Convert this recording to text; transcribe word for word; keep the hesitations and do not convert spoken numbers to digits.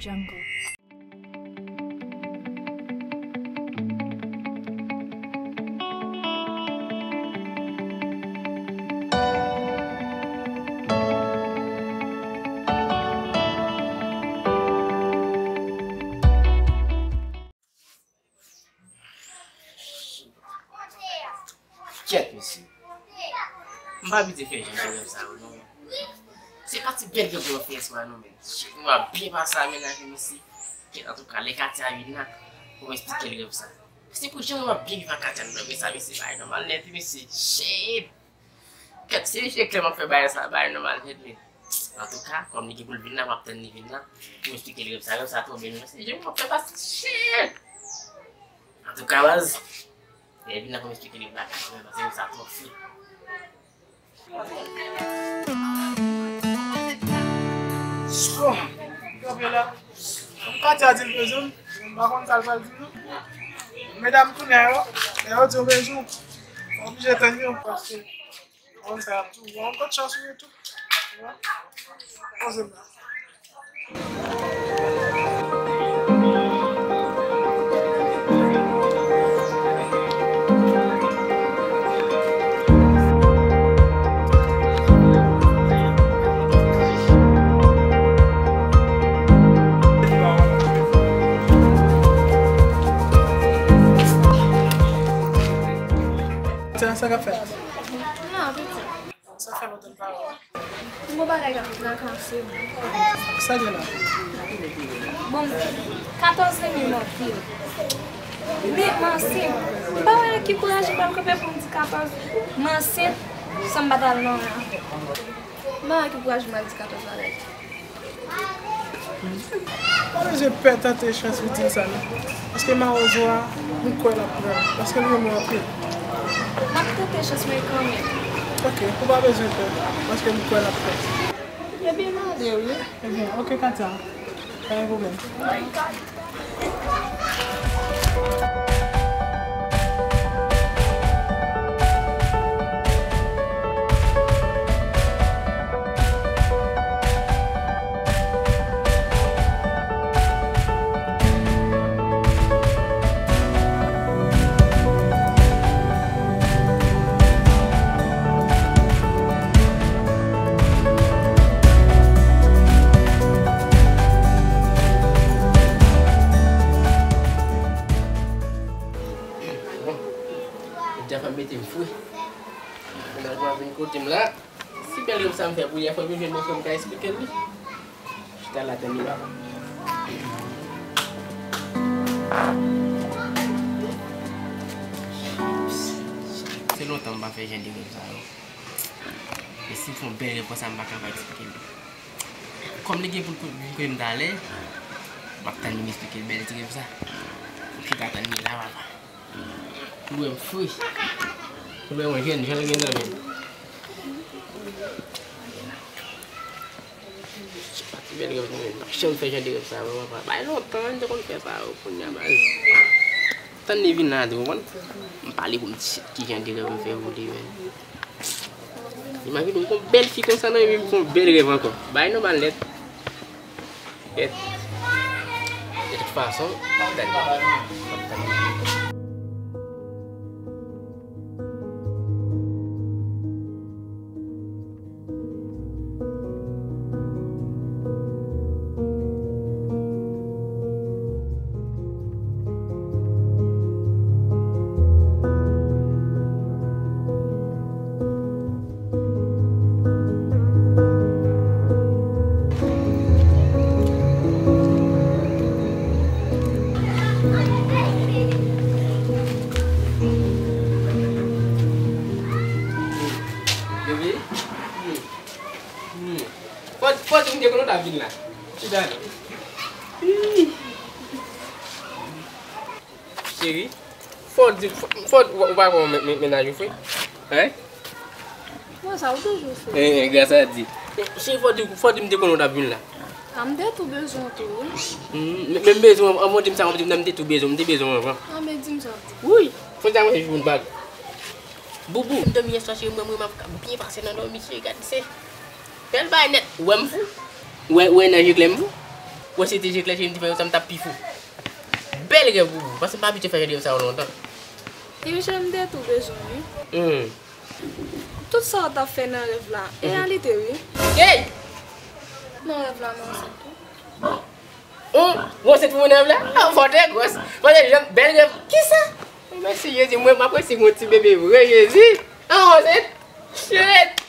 Jungle. Kèt, mesye. M pa abitye fè jan de rèv sa yo, non. Se pa ti bèl rèv mwen fè yèswa, non, men. Shit, mwen ap byen pase a menaj mwen, mesye. Kèt, antouka, lè Katia vin la, pou m esplike l rèv sa. Se pou jan mwen ap byen viv ak Katia, non, men sa, mesye, bagay nòmal nèt, wi, mesye. Shit! Kèt, se eklè m ap fè bagay sa, bagay nòmal nèt, men. Antouka, kòm li gen pou l vin la, m ap tann li vin la. Pou m esplike l rèv sa, rèv sa twò bèl, men se jan m ap fè pase, shit! Antouka, baz, lè l vin la pou m esplike li bagay, men, paske rèv sa twò fou. Bon, kanpe la. Katia di l bezwen m, m pa konn sa l pral di m, non. Medam kounye a yo, lè yo di yo bezwen w, w oblije tann yo, paske Konn sa y ap di w, w ap gad chans ou ye tou. Poze m la. Sa, sa k ap fèt? Non, piti. Sa fè lontan m pa wè w. M gon bagay k ap trakase m. Sa gen la? Bon, katòz vini m anpil. Men m ansent. M pa wè nan ki kouraj m pral kanpe pou m di katòz m ansent san m pa t al nan. M pa wè ki kouraj m pral di katòz bagay. Pa bezwen pè tante chans pou di l sa non. Paske mawozo a, m kwè l ap pran l. Paske l renmen w anpil. M ap tante chans mwen kanmenm. Ok, ou pa bezwen pè, paske m kwè l ap pran l. Ebyen, m ale wi. Ebyen, ok, Katia. Pa gen pwoblèm. Bon, ou te fè m mete m fri. Mennaj mwen vin kote m la. Si bèl rèv sa m fè pou yè, fò m jwenn yon moun m ka esplike l li. Chita la tann li papa. Se lontan m pa fè jan de rèv sa yo. E si m fè yon bèl rèv konsa, m pa ka pa esplike l li. Kòm li gen pou l vin kote m talè, m ap tann li m esplike l bèl ti rèv sa. Ou chita tann li la papa. Ou wè m fri. Ou wè yon jèn jan l gen nan men l. Bèl rèv mwen, m pa janm fè jan de rèv sa yo, papa. Bay lontan, m te konn fè sa yo, kounye a, baz. Tann li vin la, ou konprann? M pale pou m di shit ki jan de rèv m fè pou li, men. Imajine w gon bèl fi konsa nan men m fè yon bèl rèv ankò. Bagay nòmal nèt. Nèt. De tout fason, m ap tann li. Bebe. Hmm. Fò, fò di m te konnen w t ap vin la. Chita non. Cheri, fò di, fò, fò, ou pa konn men, men, mennaj ou fre? Hein? Bon, sa ou toujou fè. Eh, eh, gras a Dye. Cheri, fò di, fò di m te konnen w t ap vin la. A, m te tou bezwen w tou, wi. Hmm, men, men m bezwen w, anvan w di m sa, w di m nan m te tou bezwen w, m te bezwen w anvan. A, men di m sa w di. Wi, fò di a mwen jwenn bag. Boubou, m dòmi yèswa, cheri, mwen, mwen, m ap ka byen pase nan dòmi, cheri, gad se bèl bagay nèt. Ou wè m fou? Ou wè, ou wè nan je klè m fou? Wè, si te je klè, cheri, m te fè yo sa, m t ap pi fou. Bèl rèv pou ou, paske m pa abitye fè jan de rèv sa yo lontan. Ti Michel, m te tou bezwen wi. Hmm. Tout sa w t ap fè nan rèv la, e reyalite wi. Hey! Nan rèv la, m ansent tou. Ou ansent pou mwen nan rèv la? Ah, fò te gwòs. Fò te jwenn bèl rèv. Kisa? Mèsi Jezi, mwen m ap resi yon ti bebe vre, Jezi. Ah, ou ansent? Shit!